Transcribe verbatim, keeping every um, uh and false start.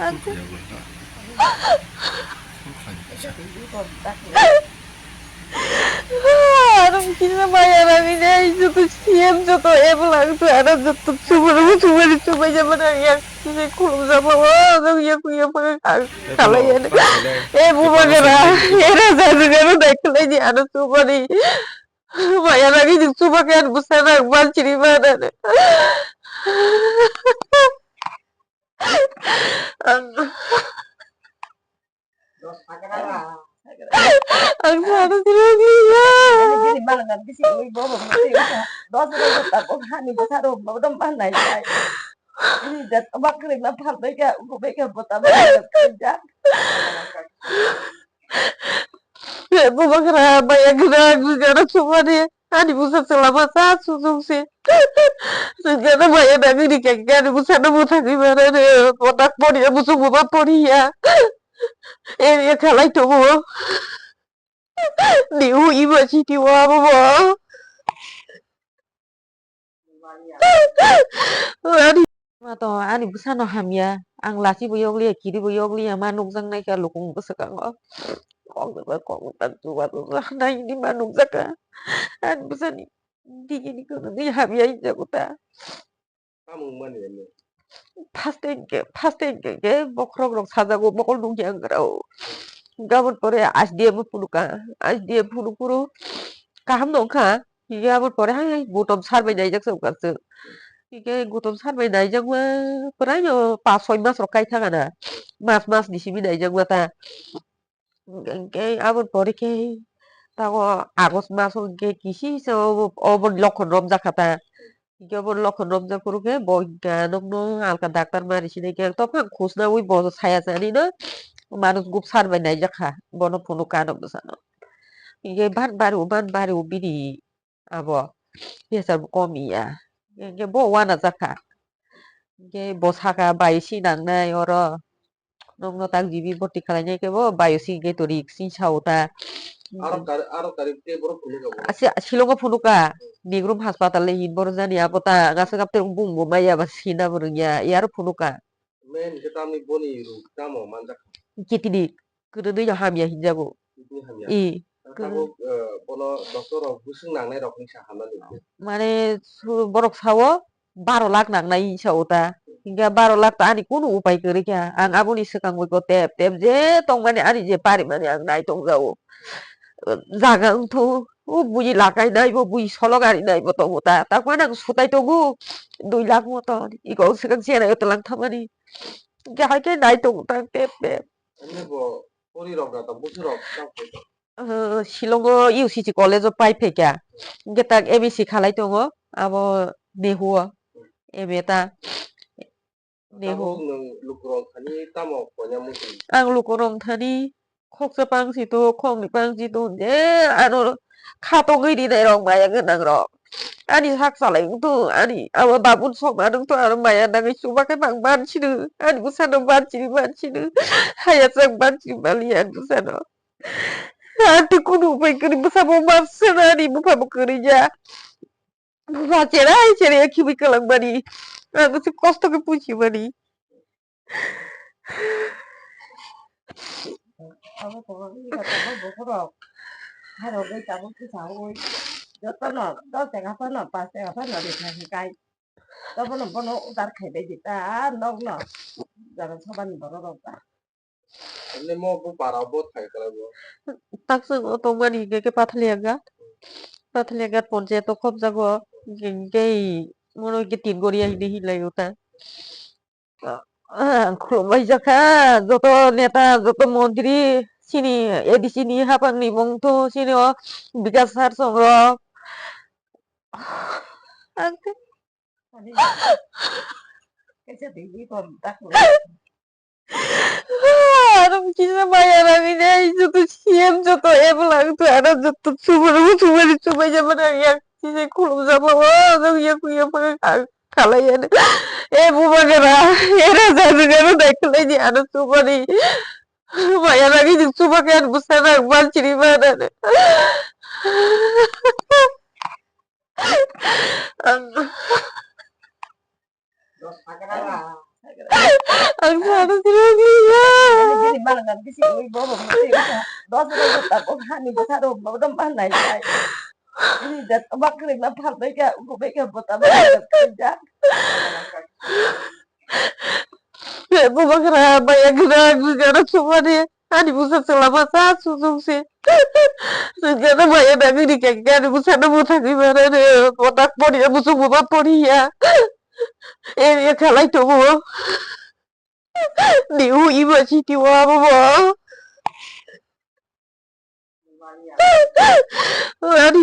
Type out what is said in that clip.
Ang Aro kisa maya rani dai, joto C M, joto ebo lang tu, aro joto sumari, sumari, sumai jaba na, yang sini kulum jaba, o, jang yang kuya pa, ang kalai ya. Eh, bu bagara, era jadu garu dai kalai di, aro sumari. Maya rani di sumake, aro busa na, ban chiri ba na. Ang Ang sana sila niya. Jadi malang kan kisi ui bobo mesti usa. Dos ribu tak kok hani besar dong, bobo dong pandai. Ini dat bakri na pandai ka, uku beka bota bota kerja. Bubagra maya gina gugana sumani. Ani busa selama sa susung si. Sujana maya nangini kaki ani busa na busa gimana ne. Botak poni ya, busu buba poni ya. Area khalai tongo. Ni u iba chiti wa baba. Ani ma to ani bwsano hamya. Ang lachibo yokliya, kiribo yokliya, ma nukjaknaikha lukung bwswkango. Koknwba koknwtan chubachu naini ma nukjakha. Ani bwsani digini kono ni hamya hinjago ta. Tamo wngmani emo? First time ke, first time ke, ke bokhorok rok sajago, mokol nukya wngkha o. Gabon pore S D M o phunukha, S D M phunuk phuru kaham no wngkha. Hinkhe aboni pore hai, hai, butom sar bai naijak se wngkha se. Hinkhe butom sar bai naijakma, prai no pas soi mas rok kai thangana. Mas, mas ni simi naijakma ta. Hinkhe aboni pore khe tago August maso hinkhe kisi se obo, obo lokhon romjak kha ta. Hinkhe obo lokhon romjak phuru khe bo hinkhe nokno alka doctor mari sinai khe ang tongkha ang khusnaui bo saya se ani no manus gub sar bai naijak kha bono phunukha ano bwsano. Hinkhe ban bari o, ban bari o bini abo pressure bo kom ya. Hinkhe bo uanajak kha. Hinkhe bo saka bai si nangnai oro. Nokno tak G B boti khlainai khe bo bai o si hinkhe to risk si sa o ta. Aro kar-, aro karwi tei borok phunukha bo? Asi-, Shillong o phunukha. Nigrum hospital le hin boro jani abo ta. Ang aswk abte bung bo maya ba sina bo rwngya. Yaro phunukha. Main khe tamni boni ruk tamo manjak? Kidney kwrwngwi no hamya hinjago. Kidney hamya. I. Ang tabuk, eh, bono doctor rok bwswk nangnai rok hinwi sa hamnani. Mane su-, borok sao baro lakh nangnai hinwi sa o ta. Hinkhe baro lakh ta ani kunu upai kwrwi kha. Ang aboni swkang bai ko tep tep je tongmani ani je parimani ang nai tongjago. Jaga wngthu, o bui lakai nai bo, bui solok ari nai bo tongo ta. Takmani ang sutai tongo dui lakh moton. Iko swkang chenai o twlang thangmani. Hinkhe hai khe nai tongo tang tep tep. Ani bo pori rok da to, busu rok tang phai to. Ah, Shillong o U C C college o pai phaikha. Hinkhe tak M S C khalai tongo, abo Nehu o M A ta. Nehu. Tabuk nwng lukurok thani tamo koina muchung? Ang lukurok thani khoksa pang si to, khokni pang si to, je ano khatogwi rinai rok maya gwnang rok. Ani sak salai wngthu, ani abo babun sokma wngthu, ano maya nangwi chuba khe bang ban sino, ani bwsano ban sini ban sino, haya chang ban sini maliya ani bwsano. Ani kunu upai kwrwi bwsabo man sano, ani bupha bo kwrwi ya. Bupha cherai cherai khibi kwlangmani, ang se kosto khe puchimani. Abo tongo, ega tongo bokhorok. Harok bai tabuk kisa oi. Jotono dos taka phano, pas taka phano rikha hikai. Tobono bono udar khai bai di ta, nokno. Jara sobani borok rok ta. Ani mo bo para bo thai kala bo. Taksung o tongmani hinkhe khe Pathalia ghat. Pathalia ghat ponchayat o khopjago. Hinkhe mono hinkhe tin goria hinwi hinlai o ta. Ah, khulumbai jakha, joto neta, joto montri, chini A D C ni haphang ni mungthu, chini o Bikas sir songrok. Ang khe Ani, kaisa twi bui kom tak. Aro kisa maya rani dai, joto C M, joto ebo lang tu, aro joto sumar, sumar, sumar, jaman yang kisa khulum jaba, o, jang yang kuya pa khalai ya. Eh, bu bagara, era jadu garu dai khalai di, aro sumari. Maya rani di sumar kan busa rang ban chiri mana. Ang Ang sana sirang liya. Bini bini bang dan bisi ui bo bo mesti usa. Dos dos tabok hani bwsa rok bo dom ban nai nai. Bini dat obak kri ma phal bai ka ugo bai ka bota bai ka ja. Bebak ra maya gra gra sumani. Ani bwsa chwla bwsa sujung se. Sujana maya nangwi rikha khe ani bwsano bwthagwi mano re. Kotak poriya bwswk buma poriya. Area khalai tongo. Ni u iba chiti wa bo bo. Ani